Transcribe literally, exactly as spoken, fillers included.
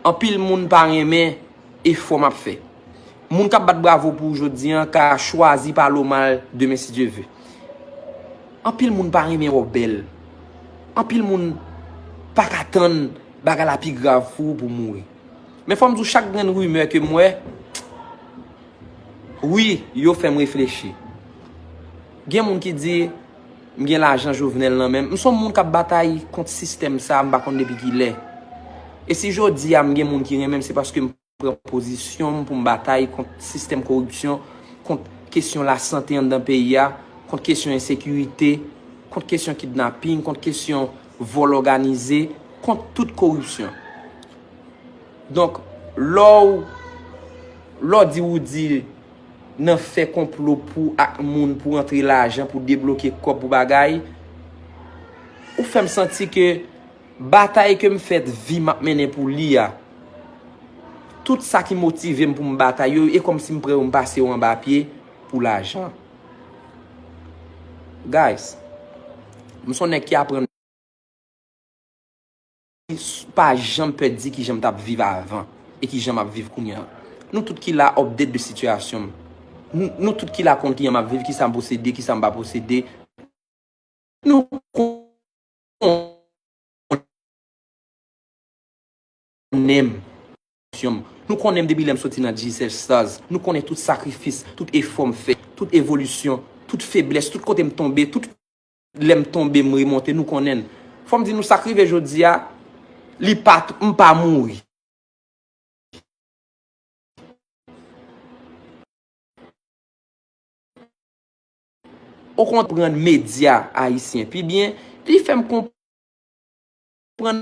Anpil moun pa renmen efò m ap fè. Moun k ap bat bravo pou ou jodi a ka chwazi pale w mal demen si Dye ve. Anpil moun pa renmen wè w bèl. Anpil moun pa ka tann bagay la pi grav pou ou pou w mouri. Men fò m di w, chak grenn rimè ke m wè, wi, yo fè m reflechi. Gen moun ki di, "M gen lajan Jovenel nan men m." M se yon moun k ap batay kont sistèm sa a, m pa konn depi kilè. E si jodi a m gen moun ki renmen m, se paske m pran pozisyon m pou m batay kont sistèm koripsyon, kont kesyon lasante anndan peyi a, kont kesyon ensekirite, kont kesyon kidnaping, kont kesyon vòl òganize, kont tout koripsyon. Donk, lè w, lè w di ou di nan fè konplo pou ak moun pou rantre lajan, pou debloke kòb, pou bagay, ou fè m santi ke batay ke m fè vi m ap mennen pou li a, tout sa ki motive m pou m batay yo, e kòmsi m pran yo m pase yo anba pye pou lajan. Guys, m se yon nèg ki aprann pa janm pè di kijan m t ap viv avan e kijan m ap viv kounye a. Nou tout ki la update de sitiyasyon m. Nou, nou tout ki la konn kijan m ap viv, kisa m posede, kisa m pa posede. Nou konnen m. Nou konnen m depi lè m soti nan Jesus Stars. Nou konnen tout sakrifis, tout efò m fè, tout evolisyon, tout feblès, tout kote m tonbe, tout lè m tonbe, m remonte, nou konnen l. Fò m di nou sa k rive jodi a, li pa t-, m pa mouri. Okontrè, medya ayisyen pi byen, li fè m konprann